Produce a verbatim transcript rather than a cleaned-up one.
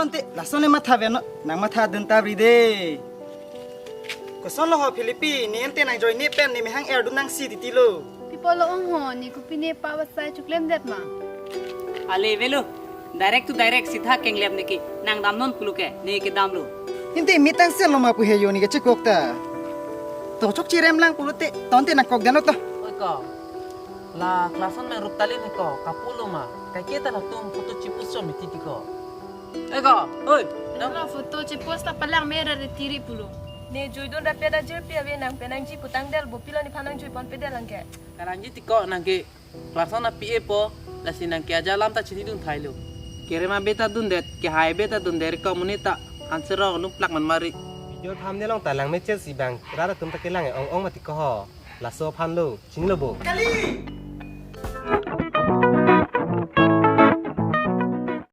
Ante lason le matha veno, nang matha dun ta bri de. Koson lo ho Philippi, ne ante nang join ne pen ne mehang er dun nang si titi lo. Pi apot lo ong ho, ne kopi ne pa vasai choklemdet ma? Ale avelo, direct to direct sitha kenglem ne ke, nang damnon pulo ke, ne ke damlo. Ante mi tang sel lo ma pu he yo ne ke chekok ta. To chokche rem lang pulote, to ante nang kok den lo to. Oi ko, la class one meng rup talin he ko, kapulo ma, kaike ta latum photo chipost chom iti ti ko. Oi ko, oi. Nang lo photo chipost ta palang mera re tiri pulo. Ne joidun rapet ajirpi ave nang penang ji putang del bo pilo nephan nang joi pon pedel angke. Karang ji ti ko nang ke class one a P A po, lasi nang ke aja lam ta chinidun thailo. Kerem abe ta dundet, kehai abe ta dundet ko monit ta answer rong lum plak man mari. Video thumbnail along ta lang mechel si bang, rat atum ta kelang e ong ong mati ko ho. Laso aphan lo, chinilo bo. Kali!